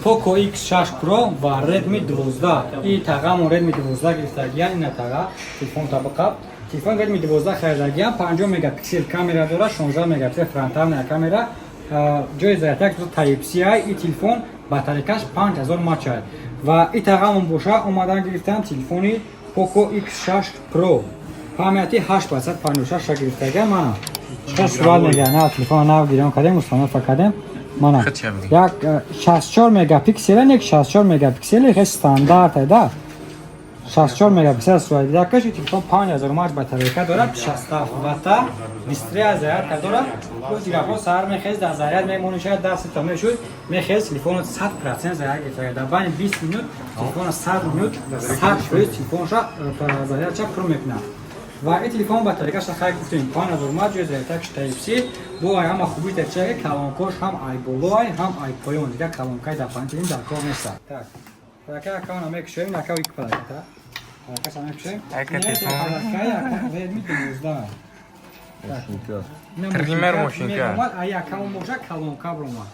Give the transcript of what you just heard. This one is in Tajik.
Poco X6 Pro ва Redmi 12. И тағамон Redmi 12 гирифтагиян, ина таға телефон табақа. Телефон Redmi 12 харидагиян, 50 мегапиксел камера дора, 16 мегапиксел фронтальная камера. Ҷои зарядка Type-C ай, и телефон батарейкаш 5000 мАч ай. Ва и тағамон боша омадан гирифтан телефони Poco X6 Pro. Памяти 856 гирифтагиян мана. Чӣ сурат мегирад? На телефон нав гирён кардем, установка кардем. Мана. Як 64 мегапиксел, не 64 мегапиксел, хе стандарт да. 64 мегапиксел сурат гиракаш, телефон 5000 мАч батарейка дорад, 67 ватта, быстрая зарядка дорад. Гуфт гапо сар мехез дар заряд мемонӣ, шояд 10 та мешуд, мехез телефоно 100% заряд гирифта. Дар байни 20 минут телефоно 100 минут 100% телефонша зарядча пур мекунад. Ва ин телефон батарейкаш хай гуфтем 5000 мАч, ҷои зарядкаш Type-C. Бо ай ҳама хуби тачаги колонкош ҳам ай боло ай, ҳам ай поён. Дигар колонкаи дар панҷ дар кор нест. Так. Рака акаона мекушоем, нака ик палаката. Ракаша мекушоем. Ака телефон. Redmi 12. Триммер мошинка. Омад, ай акаон боша колонка бромад.